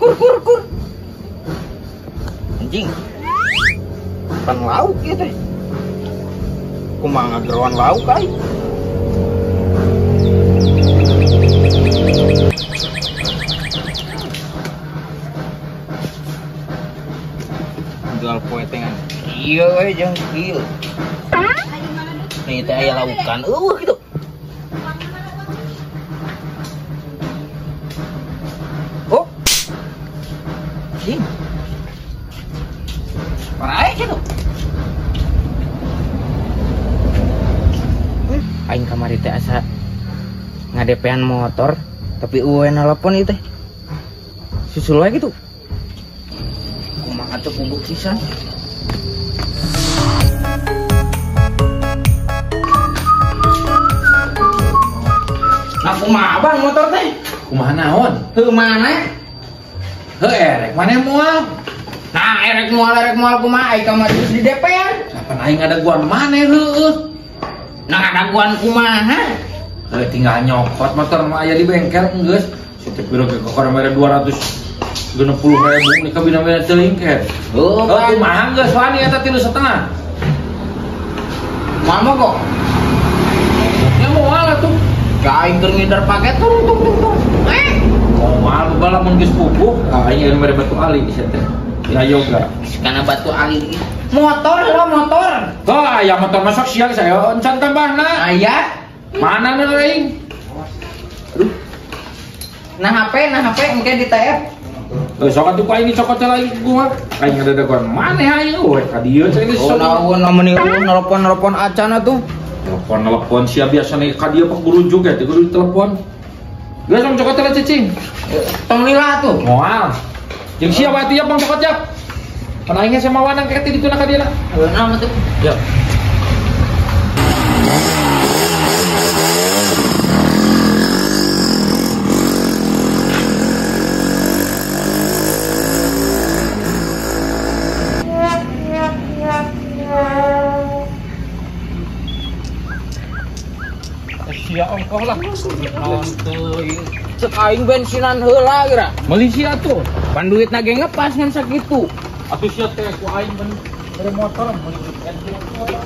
kur kur kur. Anjing. Pan lauk ieu teh. Kumaha ngageroan lauk aing. Jual poetengan kieu we jeung kieu. Nih teh aya laukan eueuh kitu. Oh. Anjing. Parae kitu. Aing kamari teh asa ngadepean motor tapi eueuh nelpon ieu teh. Susul wae kitu. Kumaha teu puguh pisan. Nah kumaha bang motor teh? Kumaha naon? Heuh mana? Heuh erek maneh moal? Nah erek moal kumaha aing kamari geus di DP-an. Kapan aing ngadaguan maneh heueuh? Nah ngadaguan kumaha? Heuh tinggal nyokot motor mah aya di bengkel geus. Setiap piro ge kokor mere 260.000 nih kabina mere teuing ket. Heuh kumaha geus wani eta 3,5. Moal mogok. Ya moal atuh. Aing keur ngider paket tung tung tung tung. Eh, moal bala mun geus pupuh, aing aya mere batu ali di teh. Ya yoga. Kana batu ali. Motor lah motor. Tuh aya motor masuk siang saya encan tambahna. Aya. Mana na aing? Aduh. Nah HP engke di TF. Heuh sok atuh ku aing dicokot lagi gua. Aing ngadaguan maneh aing eueuh ka dieu cai geus. Oh naon meni nelpon-nelpon acan atuh. Telepon-telepon siap biasa nih ka dieu pak gurujuk ya, kudu ditelepon. Geus tong cokot teh cicing. Tong lila atuh. Moal. Jeung siap atuh ya pang cokot ya. Pan aing ge sama wanang kayak ditu na ka dieu na. Heuh naon atuh? Ya. Sia ongkoh lah. Naon teuing. Cek aing bensinan heula geura. Meuli sia tuh. Pan duitna ge ngepas ngan sakitu. Atuh sia teh ku aing ban mere motor meuli motor.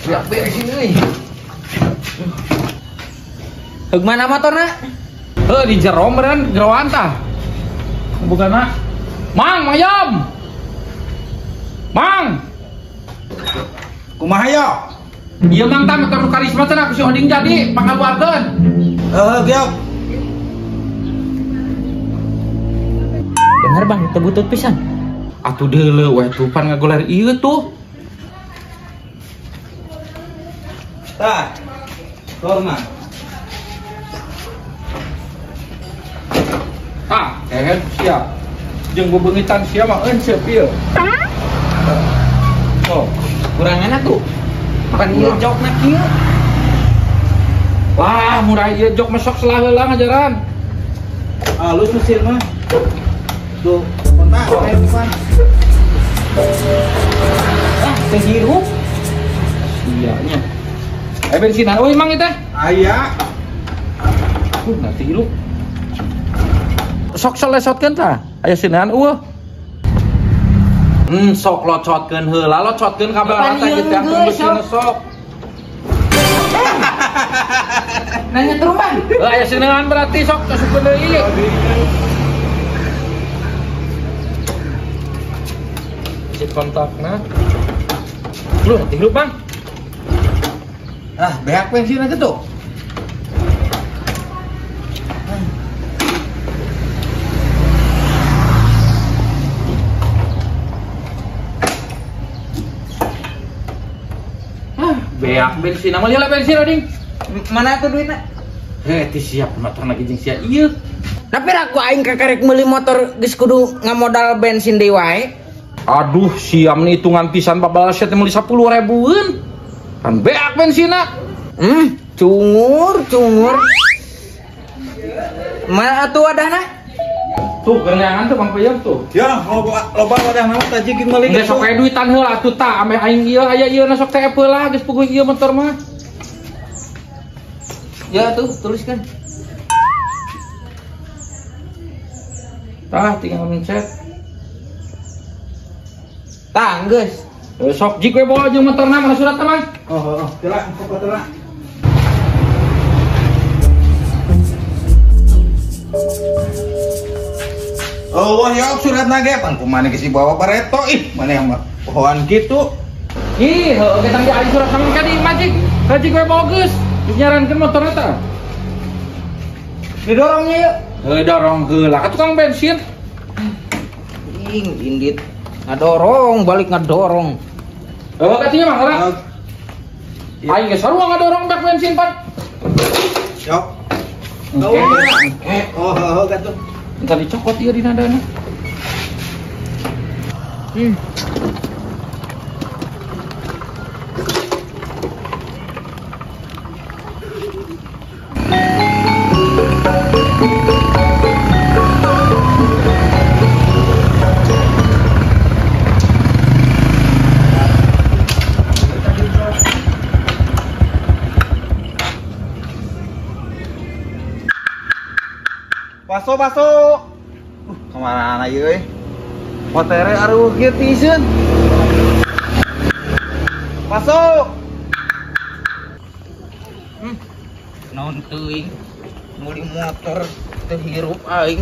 Ya bensin euy. Heug mana motorna? Heuh di jero meureun geroan tah. Bugana. Mang, mayam. Mang. Kumaha yo? Ieu Mang tah motor Karisma cenah ku si Oding jadi pangkaluarkeun. Heuh, geok. Bener Bang, teu butut pisan. Atuh deuleu we tuh pan ngagoler ieu tuh. Tah. Torna. Ah, kehen siap. Jeung bebeungitan sia mah eunceuk ieu. Oh, kurang enak tuh. Pan ieu jokna kieu. Wah, murah ieu jok mesok selah heula ngajaran. Halus mesin mah. Tuh, kontak aya bukan. Ah, teh hirup. Iya nya. Eh bensinan euy mang ieu teh? Aya. Nanti hirup. Sok selesotkeun tah. Aya sinean eueuh. Sok locotkeun heula, locotkeun kabel rata gitu yang bersihna sok. Nanya terus Bang. Heuh aya sinean berarti sok asupkeun deui. Cek kontakna. Lu hirup Bang. Ah, beak bensin aja tuh. Beak bensin, nama lihat bensin oding. Mana tuh duitnya? Heh, teh siap motor lagi jeung sia ieu. Tapi aku aing kakarek meuli motor geus kudu ngamodal bensin deui wae. Aduh, siam nih hitungan pisan babal sia teh meuli 10 ribuan. Kan beak bensinna. Cungur, cungur. Mana atuh wadahna? Tuh, gerenangan tuh Bang Peyem tuh. Ya, loba wadahna mah tajikin meuli. Geus sok aya duitan heula atuh tah, ame aing ieu aya ieu na sok teh heula geus puguh ieu motor mah. Ya tuh, tuliskan. Tah, tinggal mencet. Tah, geus. Sok jik we bawa jeung motorna mana suratna mah? Oh, oh, telah, kok telah. Oh, ya suratna ge pan kumaha geus dibawa bareto ih, mana yang pohoan kitu. Ih, heueuh ge tang di aing surat sama ka di majik. Rajik we bawa geus. Geus nyarankeun motorna tah. Didorongnya yuk. Heuh dorong heula ka tukang bensin. Ing indit. Ngadorong, balik ngadorong. Heuh katinya mah heula. Aing geus sarua ngadorong bak bensin pan. Yok. Oke. Oh, heuh katuh. Entar dicokot ieu dina dana. Baso baso. Kemana ieu euy? Motere aruh kieu tiiseun. Baso. Naon teuing? Meuli motor teu hirup aing.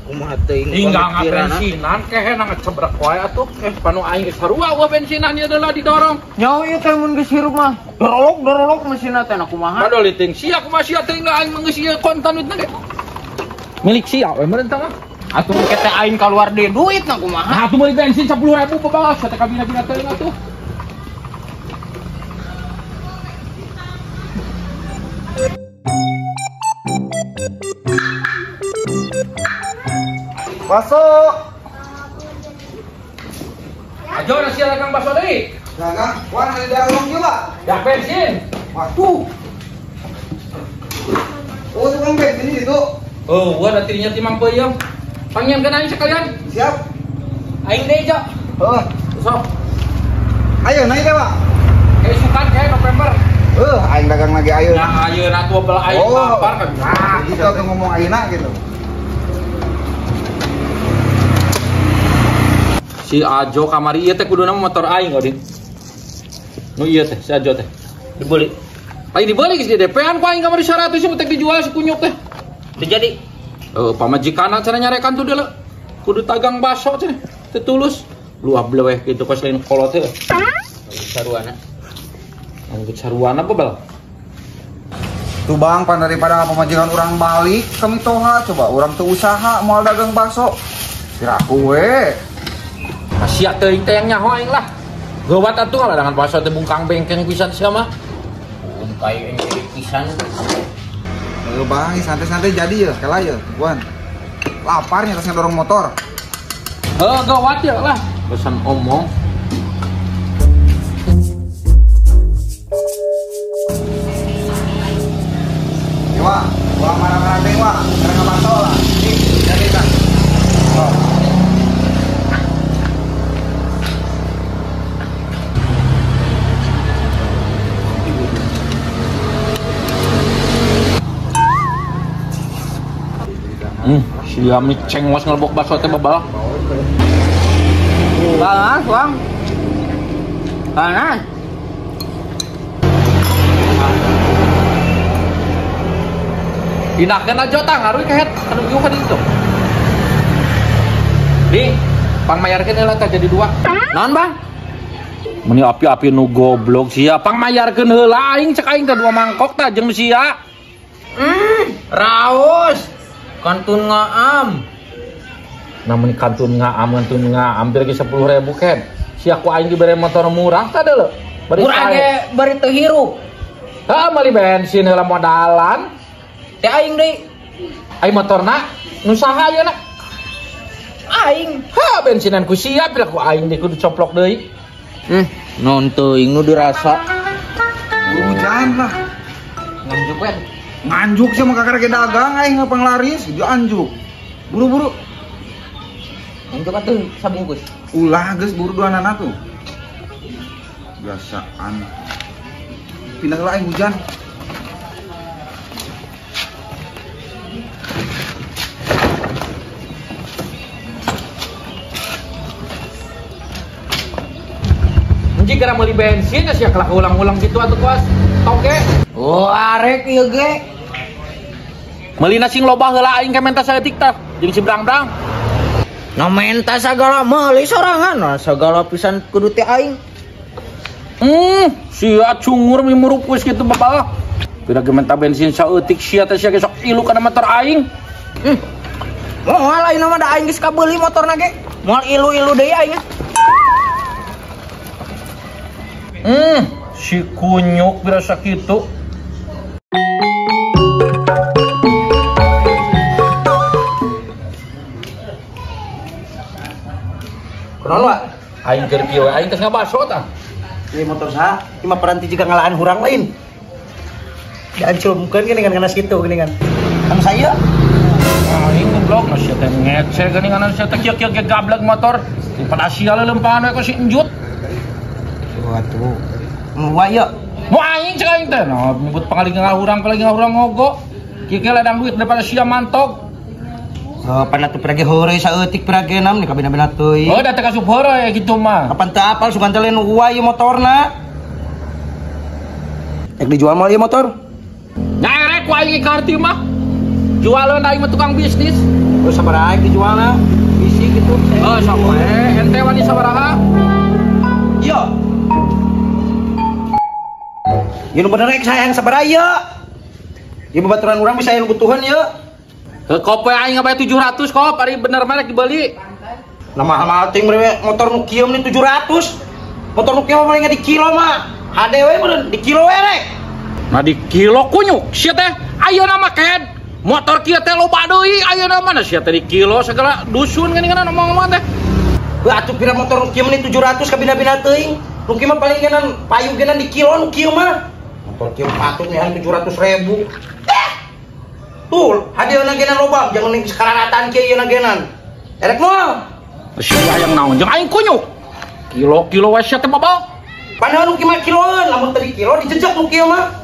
Kumaha teuing? Hingga ngabensinan kehe na ngecebrak wae atuh. Panu aing geus sarua eueuh bensinan ieu deula didorong. Nyaho ieu teh mun geus hirup mah. Dorolok-dorolok mesinna teh na kumaha? Padahal teuing sia kumaha sia teuing aing mah geus ieu kontan duitna ge. Milik sia we meureun tah mah. Atuh ke teh aing kaluar deui duit na kumaha? Nah, atuh meuli bensin 10.000 bebalas teh kabina-bina teuing atuh. Baso. Ajo nasi dagang baso deui. Dagang, wah ada dagang juga. Ya bensin. Waduh. Oh, tukang bensin itu. Oh, gua ada tirinya timang peuyeum. Pangian aing sekalian. Siap. Aing deui, Jo. Heeh. Sok. Ayo naik deh, Pak. Keisukan kayak November. Aing dagang lagi ayeuna. Nah, ayeuna atuh belah aing lapar kan. Nah, gitu atuh ngomong ayeuna gitu. Si Ajo kamari ieu teh kuduna motor aing Odin. Nu ieu teh si Ajo teh. Dibeli. Aing dibeli geus di DP-an ku aing kamari 100 sih teh dijual si kunyuk teh. Terjadi. Pamajikanna cenah nyarekan tuh deuleu. Kudu tagang baso cenah. Teu tulus. Luah bleweh kitu kos lain kolot heuh. Saruana. Anggut saruana bebel. Tuh bang, pan daripada pamajikan urang balik kami toha coba urang teu usaha moal dagang bakso. Siraku we. Sia teuing teh yang nyaho aing lah. Geuwat atuh ngaladangan bakso teh bungkang bengkeng pisan sia mah. Bungkai aing pisan. Bang, santai-santai jadi ya, sekali ya, Wan. Laparnya terus ngedorong motor. Gawat ya lah. Pesan omong. Wah, wah marah-marah teh, wah. Karena bakso lah. Nih, jadi kan. Oh. Sia mi cengos ngelebok bakso teh bebal. Panas, Bang. Panas. Pindahkeun aja tah ngaruh kehet anu ieu ka ditu. Di, pangmayarkeun heula tah jadi dua. Naon, Bang? Meni api-api nu goblok sia, pangmayarkeun heula aing cek aing teh dua mangkok tah jeung sia. Raos. Kantun ngaam. Namun kantun ngaam, kantun ngaam hampir ke 10.000 ken. Sia ku aing dibere motor murah tah deuleu. Murah ge bari teu hirup. Heuh meuli bensin heula modalan. Teh aing deui. Aing motorna nu saha ayeuna? Aing. Ha bensinan ku sia pira ku aing deui kudu coplok deui. Non teuing nu dirasa. Hujan lah. Nganjuk we. Nganjuk sih mah kakak dagang aing panglaris di anjuk. Buru-buru. Nganjuk atuh sabungkus. Ulah geus buru dua anak tuh. Biasaan. Pindah lah aing hujan. Hiji gara meuli bensin sia kelak ulang-ulang gitu atuh kuas. Toge. Oh, arek ieu ge. Meulina sing loba heula aing ke menta saeutik tah jeung si brang-brang. No menta sagala meuli sorangan, nah, sagala pisan kudu teh aing. Sia cungur mimurupus kitu bapak. Pira ge menta bensin saeutik sia teh sia ge sok ilu kana motor aing. Moal ayeuna mah da aing geus kabeuli motorna ge. Moal ilu-ilu deui aing. Si kunyuk berasa kitu. Kunaon wa? Aing keur kieu we aing geus ngabaso tah. Ieu motor saha? Ieu mah peranti jiga ngalaan hurang lain. Diancumkeun geuningan kana situ geuningan. Kan saya aing goblok sia teh ngece geuningan sia teh kieu-kieu ge gablek motor. Daripada sia leuleumpangan we ku si Enjut. Waduh. Wa ya. Mu aing cek aing teh. Nah, nyebut pangaling ngahurang paling ngahurang ngogo. Kieu ladang duit daripada sia mantok. Oh, pan atuh perage heureuy saeutik perage nam nih kabina-bina teuing. Oh, da teh kasup heureuy kitu mah. Kapan teu apal sugan teh lain wa ieu motorna. Rek dijual moal ieu motor? Nya erek ku aing ka harti mah. Jualeun aing mah tukang bisnis. Oh, sabaraha aing dijualna? Bisi kitu. Oh, sok we. Ente wani sabaraha? Yo. Ieu nu bener rek sayang sabaraha ieu? Ieu babaturan urang bisa aya nu butuheun ieu. Ke kope aing ngabayar 700 kop, ari bener mah rek dibeli. Nah mahal-mahal ting mere motor nu kieu meni 700. Motor nu kieu mah paling di kilo mah. HD we meureun di kilo we rek. Nah di kilo kunyuk sia teh ayeuna mah ked. Motor kieu teh loba deui ayeuna mah sia teh di kilo segala dusun geuningan ngomong-ngomong teh. Heuh atuh pira motor nu kieu meni 700 kabina-bina teuing. Nu kieu mah paling geunan payu geunan di kilo nu kieu mah. Motor kieu patut nih 700.000. Tuh, hadiahna genan loba, jangan ning sekararatan kieu ieu genan. Erek moal. Sia hayang naon jeung aing kunyuk. Kilo-kilo we sia teh babal. Padahal nu kieu mah kiloeun, lamun teu di kilo dijejek nu kieu mah.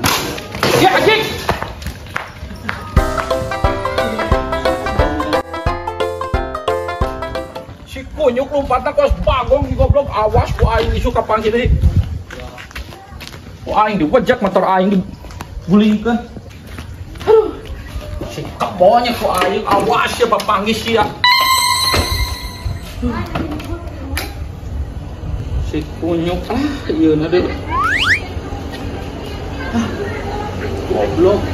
Ya anjing. Si kunyuk lompatna kos bagong si goblok, awas ku aing isu kapanggih deui. Ku aing diwejek motor aing digulingkeun. Aduh. Si kebonya ku aing awas ya papanggih sia. Si kunyuk ah ieu na deui. Ah, goblok.